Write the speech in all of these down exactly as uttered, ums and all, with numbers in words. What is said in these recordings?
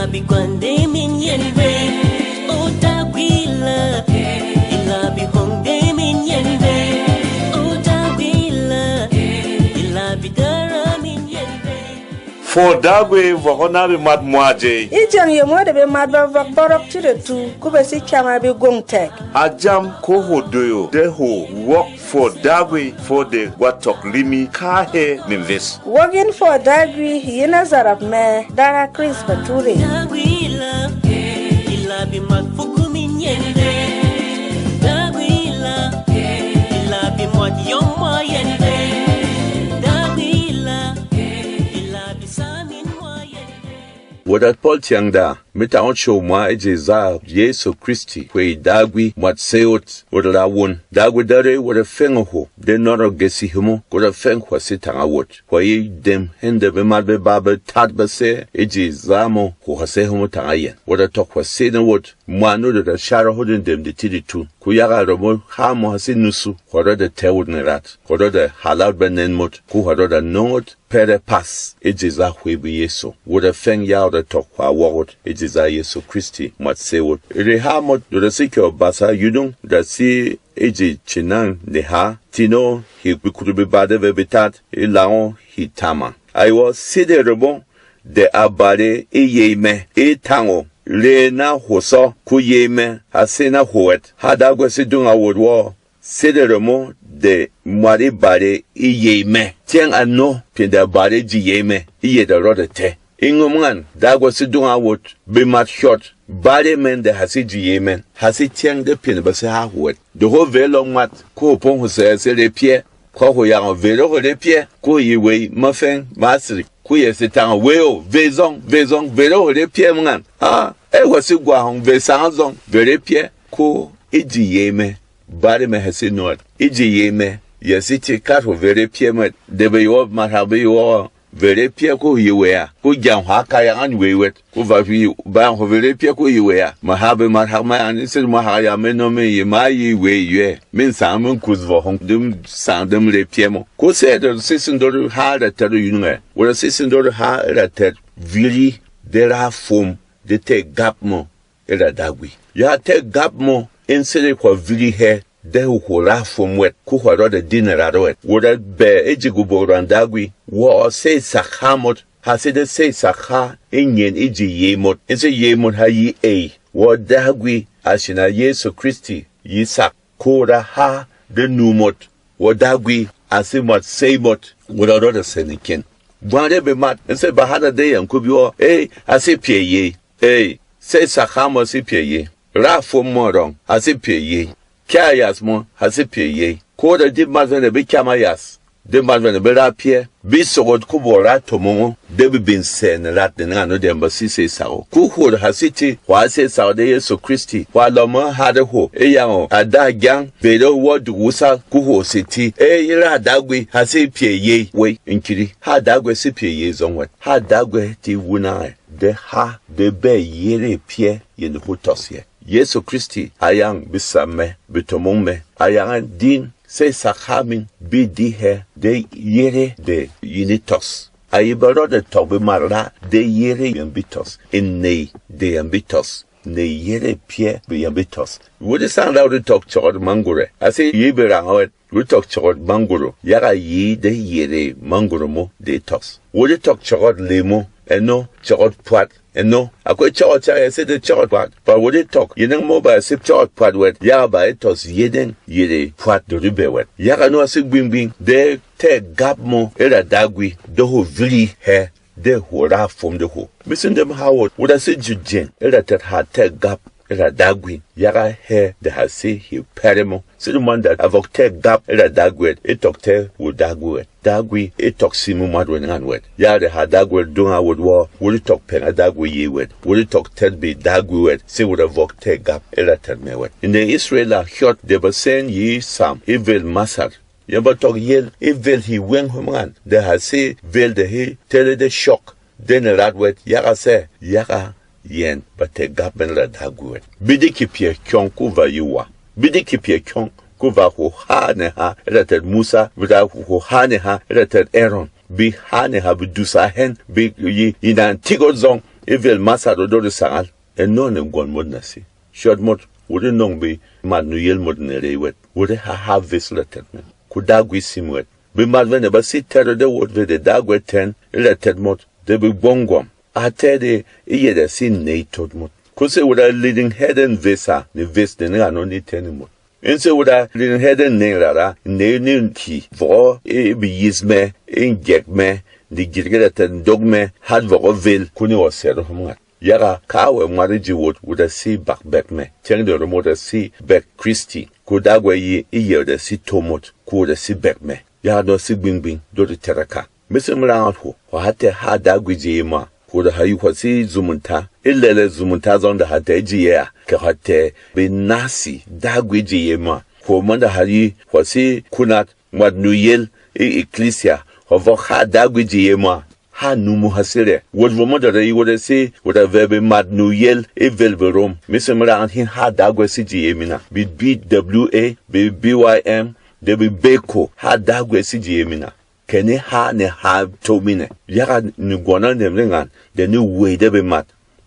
Bi kwande min yen re, o Dagwi la, ila bi hong de min yen re, o Dagwi la, ila bi dara min yen re. Fo Dagwi vɔk o na bemat mwa jey. E jeng yemo de bemat ba vɔk bɔrɔk ti de tu, ku be si kyama bi gwong tɛk. A jam ko hwo doyo de hwo wok fo Dagwi fo de gwa tɔk limi ka he ne ves. Wok in fo Dagwi yi na zarap me dara Chris Bature. Dagwi la, ila bi mat fuku min yen de. Dagwi la, ila bi mat yom mwa yen de. Dagwi la, ila bi sa min mwa yen de. Wodat Pɔl tyɛng da, mi tang o show mwa e ji za Yesu Kristi, hwey Dagwi, mwat sey wot, wodat a wun. Dagwi Dare wodat feng hwo, de nɔnɔ gesi himo, wodat feng hwa si tang a wot. Hwa yi dem hende bemat be ba be tat ba se, e ji za mo, hwo hwa se himo tang a yen. Wodat tɔk hwa se ne wot, mwa nu de da shara ho de dem de ti di tun. Ku yaga remo ha mo ha si nusu, hwa ro de tɛ wot ne rat, hwa ro de halat ba nen mot, ku hwa ro de nongot, pɛrɛ pas e ji za hwey be Yesu. Wodat feng ya wodat tɔk hwa wok wot e ji za Yesu Kristi, mwat sey wot. Reha mot, do da si kyɔ basa yudung, da si e ji chinang neha, tino hi bi kuru bi ba de ve bi tat, e lang o hi tama. Ai wo sede remo, de a bare e yey me, e tang o, re na hwo sɔ, ku yey me ha se na hwo wɛt. Ha Dagwi si dung a wot wo, sede remo de mwat e bare e yey mɛ. Tyɛng ano pyɛ de a bare ji yey mɛ, e yɛ de rɔt de tɛ. E ngom ngan, Dagwi si dung a wot, bemat hyot, bare mɛn de ha si ji yey mɛn, ha si tyɛng de pyɛ ba si ha hwo wɛt. De ho vɛ lɔ mwat, ko pong hwo sɛ se re pyɛ, ko hwo yang vɛ ro hwo re pyɛ, ko yi wei mafɛng masrik, ko yɛ se tang wei o, vɛ zong, vɛ zong, vɛ ro hwo re pyɛ mɛ ngan. A, e hwo si gwa hong vɛ sang zong, vɛ re pyɛ, ko e ji yey mɛ. Bare mɛ ha si nuat. E ji yey mɛ, ya si ti kat hwo vere pyɛ mwet. De be yɔ, mahak be yɔ, vere pyɛ ko yi we a. Ko jam hwa ka yang an we wet. Ko va fi ba yang hwo vere pyɛ ko yi we a. Mahak be mahak ma yang ni sir mahak ya me no me yi ma yi we yue. Min sang min kus vo hong dum sang dum re pyɛ mo. Ko se de si sindor ha da ter yun nge. Wala si sindor ha da ter viri de ra fom de te gap mo. E ra Dagwi. Ya tɛ́ gap mo, e sede hwà viri hɛ, de hwo ra fwom wɛt, ko hwà rɔt de din ra wɛt. Wot a bɛ e ji gubok ran Dagwi, wɔ sey sak ha mot, ha sede sey sak ha e nyen e ji yey mot, e se yey mot ha yi ey, wɔ Dagwi a shina Yesu Kristi yi sak, ko ra ha de nu mot, wɔ Dagwi a se mwat sey mot, wot a rɔt de sɛn nkin. Bwang re bemat, e se ba hana de yan kubi wɔ, e a se pyɛ yey. Ey, sey sakha mɔ si pyɛ yey. Râ fwom mɔrɔng a si pyɛ yey. Kya yas mɔ a si pyɛ yey. Ko da di mat vene be kyama yas, de mat vene be ra pyɛ, bi sogot ko bo ra tomong o, de bi bin sɛ ne rat de ngan o de ba si sey sak o. Ku hur ha si ti, hwa sey sak de Yesu Kristi, hwa lɔ mɔ ha de ho, e yang o, a da gyang, be de wɔ duk wusa, ku ho si ti, e ra Dagwi ha si pyɛ yey, wei, nkiri, ha Dagwi si pyɛ yey zong wet, ha Dagwi ti wuna e. De ha de bɛ yere pyɛ yin hutɔs yɛ. Yesu Kristi a yang besam mɛ, betomong mɛ, a yang din sey sakha min bi di hɛ de yere de yin e tɔs. A yi ba rɔ de tɔk bemat ra de yere yɛn bi tɔs, in ney de yɛn bi tɔs, ney yere pyɛ be yɛn bi tɔs. Wudi sang da wudi tɔk chɔgɔt mangure, a se yi be rang wet. Wudi tɔk cɔgɔt mangoro, yaga yi de yere mangoro mo de tɔks. Wudi tɔk cɔgɔt lemo, eno, cɔgɔt pwat, eno. Akwai cɔgɔt cak ya se de cɔgɔt pwat. Ba wudi tɔk yeneng mo ba se cɔgɔt pwat wet, yaga ba e tɔs yeneng yere pwat dori be wet. Yaga no a se gbingbing de tɛ gap mo e ra Dagwi de ho viri hɛ de hwo ra fwom de hwo. Misindem ha wot, wot a se jujeng e ra tet ha tɛ gap e ra Dagwi, yaga hɛ de ha se he pɛrɛ mo. Sede mwanda a vɔk tɛ gap e ra Dagwi wet, e tɔk tɛ wo Dagwi wet. Dagwi e tɔk simi mwat wet ngan wet. Yaga de ha Dagwi wet dunga wot wɔ, wot e tɔk pɛng a Dagwi yi wet, wot e tɔk tɛt bi Dagwi wet, se wot a vɔk tɛ gap e ra tɛt mɛ wet. Inde Israel a hyɔt de ba sen yi sam e vel masar. Yɛn ba tɔk yel e vel hi weng hom ngan, de ha se vel de he tele de shɔk, de ne rat wet, yaga sɛ, yaga yɛn ba tɛ gap ben ra Dagwi wet. Bi de kipyɛ kyɔng ku va yi wa. Bi de kipyɛ kyɔng ku va ho ha ne ha e ra tɛt Musa, bi da ho ha ne ha e ra tɛt Aaron. Bi ha ne ha bi dusa hen, bi yi, yi nan tigot zong, E vêl masâ rot o resangal, e nɔ̂ ne gwɔn mot na sé. Shɔt mot, wot e nɔng bemât nuyel mot nerey wɛt, wot e ha ha ves ra tɛt mɛ. Ko Dagwi sim wɛt. Bemât vɛn de ba si tɛt o de wot vey de Dagwi tɛn e ra tɛt mot, de be gbɔng gwɔm. A tɛt de e yɛ da si ney tot mot. Ko se wot a leading head and vesa ne ves de ne ano ni tɛn mot. E se wot a leading head and ney rara, ney ni ki vɔgɔ e beyis mɛ, e gyek mɛ, de gyirge da tɛt ndok mɛ, hat vɔgɔ vel, ko ni wɔ sɛt o hom ngat. Yaga kawɛ mwat e ji wot, wot a si bak bɛk mɛ. Tyɛng de rom wot a si bɛk Kristi. Ko Dagwi yi e yɛ da si to mot, ko wot a si bɛk mɛ. Yaga nɔ si gbing-gbing, dot e tɛrɛ ka. Mese me rang hwo, hwa ha tɛ ha Dagwi ji ye mwa. Hwo da ha yi hwa si zumunta. E lɛlɛ zumunta zɔng da ha tɛ ji ye a. Kɛ hwa tɛ be nasi Dagwi ji ye mwa. Hwo man da ha yi hwa si kunat mwat nuyel e eklisia. Hwa vɔk ha Dagwi ji ye mwa. Ha numu ha sirɛ. Wot vo mo da rey wot e si, wot a vɛ bemât nuyel e vel berom. Mese me rang hin ha Dagwi si ji ye mina. Be B W A, be B Y M, de be beko ha Dagwi si ji ye mina. Kɛni ha ne ha to mine. Yaga ni gwɔna nem re ngan, de ni wey de bemât.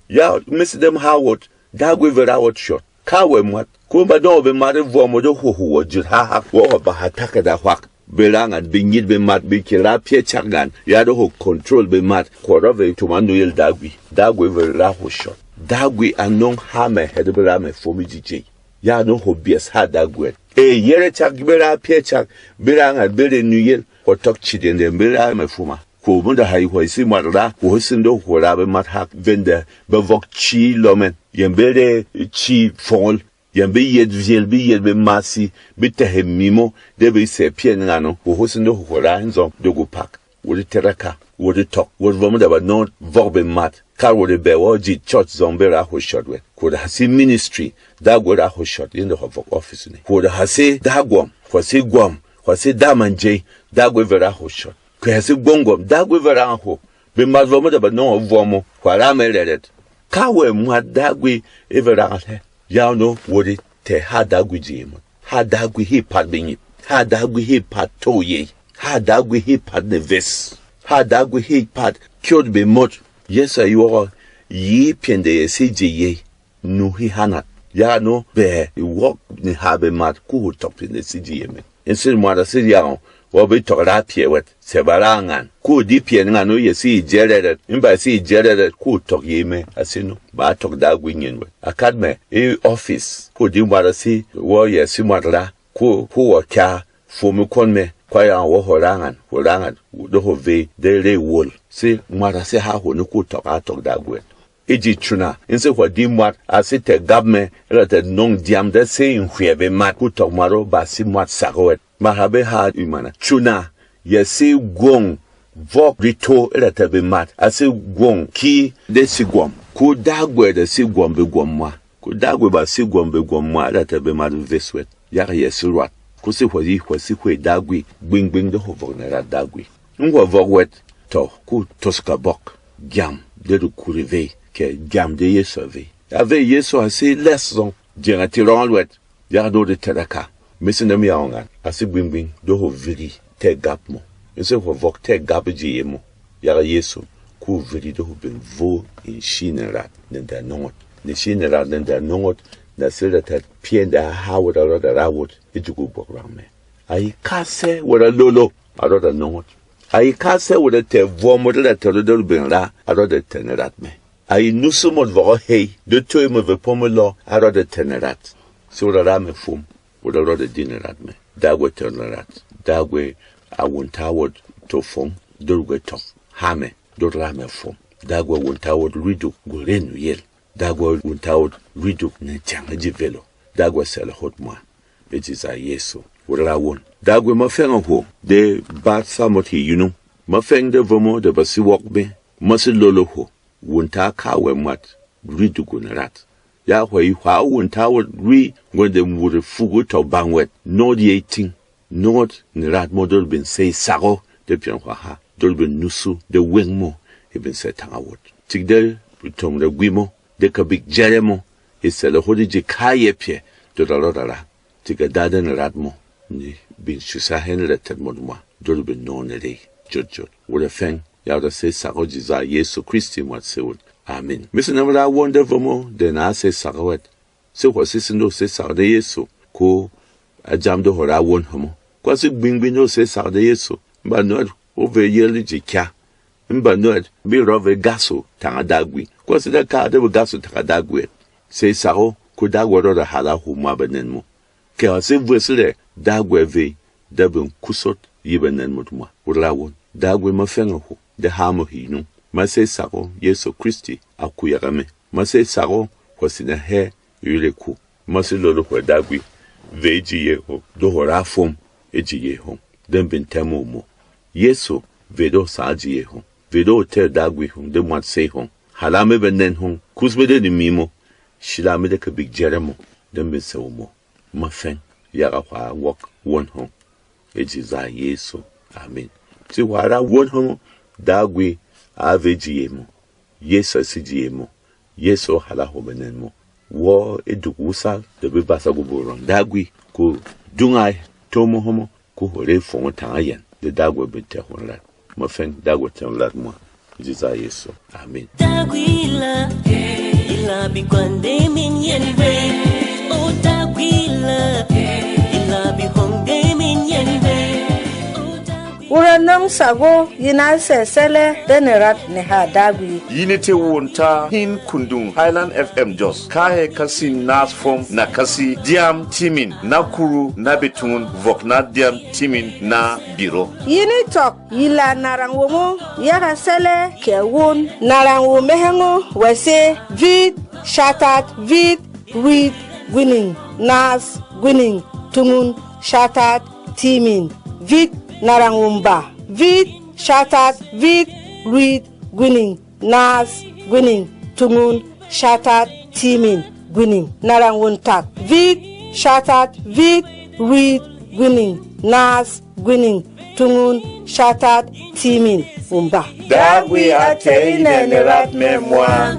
Ya, misi dem ha wot, Dagwi vera wot shot. Kawɛ mwat. Ko ba dɔngɔ bemât e vwɔ mo de hwo hwo wɔ jut ha hak, wɔ hɔ ba ha takada hwak. Be ra ngan, be nyit bemât, be ke ra pyɛ chak ngan, ya de hwo control bemât. Hwo rɔ vey tuma nuyel Dagwi. Dagwi vera hwo shot. Dagwi a nong ha mɛ hɛ de be ra mɛ fo mi ji jey. Ya nong hwo bias ha Dagwi. E yɛrɛ chak be ra pyɛ chak, be ra ngan be re nuyel, hwo tɔk chit yɛn de be ra mɛ fuma. Ko munda ha yi hwa isi mwat ra, ko ho sin do hwo ra be mat hak vende, be vɔk chi lɔmɛn, yɛn be re chi fongol, yɛn be yet vyel, be yet be masi, be tɛhe mimo, de be sɛ pyɛn ngano, ko ho sin do hwo ra hin zɔng do go pak. Wot e tɛrɛ ka, wot e tɔk, wot vɔ munda ba nɔn vɔk be mat, kar wot e bɛ wɔ ji church zɔng be ra hwo shot wet. Ko da ha si ministry, Dagwi ra hwo shot, yin de hwa vɔk office ne. Ko da ha si da gwɔm, hwa si gwɔm, hwa si da man jey, Dagwi ve ra hwo shot. Kwɛ si gwong gwɔm, Dagwi ve rang hwo. Bemat vɔ mo de ba nɔng vɔ mo, hwa ra mɛ rɛrɛt. Ka wɛ mwat Dagwi e ve rang hɛ. Yau no wodi tɛ ha Dagwi ji mo. Ha Dagwi hi pat benyit. Ha Dagwi hi pat to ye. Ha Dagwi hi pat ne ves. Ha Dagwi hi pat kyot be mot. Yesu a yɔgɔ yi pyɛn de ye si ji ye. Nu hi hanat. Ya no bɛ wok ni ha bemat ku hu tɔk pyɛn de si ji ye me. Insin mwat a sit yagɔng, wɔ be tɔk ra pyɛ wɛt, sɛ ba ra ngan. Ku di pyɛ ngan o ye si jɛrɛrɛt, in ba si jɛrɛrɛt, ku tɔk ye me, a si no, ba tɔk Dagwi nyin wɛt. A kat mɛ, e office, ku di mwat a si, wɔ ye si mwat ra, ku, ku wɔ kya, fo mi kwɔn mɛ, kwa yagɔng wɔ ho ra ngan, ho ra ngan, do ho ve, de re wol. Si mwat a si ha ho ni ku tɔk a tɔk Dagwi wɛt. E ji chuna, in se hwa di mwat, a si tɛ gap mɛ, e ra tɛ nong dyam de se in hwɛ bemat, ku tɔk mwat o, ba si mwat sak o wɛt. Ma ha be ha i mana. Chuna, ya si gwong, vɔk rito, e ra tɛ bemat, a si gwong, ki, de si gwɔm. Ku Dagwi de si gwɔm be gwɔm mwa. Ku Dagwi ba si gwɔm be gwɔm mwa, e ra tɛ bemat ves wɛt. Yak ya si rwat. Ku si hwa yi, hwa si hwe Dagwi, gbing gbing de ho vɔk na rat Dagwi. In hwa vɔk wɛt, tɔ, ku tos ka bɔk, gyam, de ru kuri vey, kɛ gyam de Yesu a vey. A vey Yesu a si lɛs zɔng, jeng a ti rɔngɔl wɛt, yak do de tɛrɛ ka. Mi si nem yawɔ ngan, a si gbing gbing, do ho viri, tɛ gap mo. In se hwa vɔk tɛ gap ji ye mo, yak Yesu, ku viri do ho ben vo in shi ne rat, ne da nɔngɔt. Ne shi ne rat, ne da nɔngɔt, na se ra ta pyɛn da ha wot a rɔ da ra wot, e jugu bɔk rang mɛ. A yi kasɛ wot a lolo, a rɔ da nɔngɔt. A yi kasɛ wot a tɛ vwɔ mo de ra tɛ ro de ru ben ra, a rɔ da tɛ ne rat mɛ. A yi nusu mot vɔgɔ hei, de toy mo ve pomo lɔ, a rɔ da tɛ ne rat. Si wot a ra mɛ fum, wot a rɔ da di ne rat mɛ. Dagwi tɛ ne rat. Dagwi a wunta wot to fong, de ru gwe tɔk. Ha mɛ, de ru ra mɛ fum. Dagwi a wunta wot riduk, gwe re nuyel. Dagwi wunta wot riduk ne chang ji velo. Dagwi sɛlɛ hot mwa. E ji za Yesu. Wot ra won. Dagwi ma fɛng a hwo. De ba sa mot hi yunung. Ma fɛng de vomo de ba si wok be. Ma si lolo hwo. Wunta ka wɛ mwat. Riduk wun rat. Ya hwa yi hwa wunta wot ri ngwende mwure fugu tɔ bang wet. Nod ye ting. Nongot ne rat mo dor bin sei sago de pyɛn hwa ha, dor bin nusu de weng mo, e bin sei tanga wot. Tik de bi tong de gwi mo, de kabik jɛrɛ mo, e sɛlɛ hodi ji kayɛ pyɛ, dor a rot a ra. Tik a dade ne rat mo, ni bin shusa hen re tet mo duma, dor bin nong ne rei, jot jot. Wot a feng, ya wot a sei sago ji za Yesu Kristi mwat se wot. Amin. Misi na ra won de vemo de na se sak wet. Se hwo sisi ndo se sak de Yesu, ko a jam de hwo ra won hemo. Kwa se gbing gbing ndo se sak de Yesu. Mba nwet o ve yel ji kya. Mba nwet bi ro ve gaso tanga dagwi. Kwa se da ka de ve gaso tanga dagwi. Se sako ko dagwi ro da hala hu mwa benen mo. Kɛ ha se vwesi rɛ dagwi ve da bin kusot yi benen mo tuma. Wurla won dagwi ma fɛngɛ hu de ha mo hi nung. Ma se sako Yesu Kristi a kuyaka me. Ma se sako hwo sina hɛ yule ku. Ma se lolo hwo dagwi ve e ji ye ho do hwo ra fom e ji ye ho. Den bin tɛ mo mo. Yesu ve do sa ji ye ho. Ve do tɛ dagwi ho de mwat se ho. Hala me benen ho. Kus me de ni mi mo. Shila me de ka big jere mo. Den bin se mo. Ma feng yaga hwa wok won ho. E ji za Yesu. Amin. Si hwa ra won ho dagwi a ve ji ye mo. Yesu a si ji ye mo. Yesu hala ho benen mo. Wo e duk wusal de be basa gu burong dagwi ku dunga tomo homo ku hore fongo tanga yen de dagwi bin te hon lat. Ma feng dagwi te hon lat mo. Ji za Yesu. Amin. Dagwi la, ila bi kwande min yen ve. O dagwi la, ila bi hongde min yen ve. O dagwi. Wura nong sago yi na sɛ sɛlɛ de ne rat ne ha dagwi. Yi ne te won ta hin kundung Highland F M Jos. Kahe kasi nas fom na kasi diam timin na kuru na betungun vok na diam timin na biro. Yi ne tɔk yi la narang womo yaga sɛlɛ kɛ won. Narang wo mehengo wɛse vit shatat vit rwit gwining nas gwining tungun shatat timin vit narang wumba vit shatat vit rwit gwining nas gwining tungun shatat timin gwining narang wuntat vit shatat vit rwit gwining nas gwining tungun shatat timin wumba. Dagwi a tɛy nɛ ne rat mɛ mwa.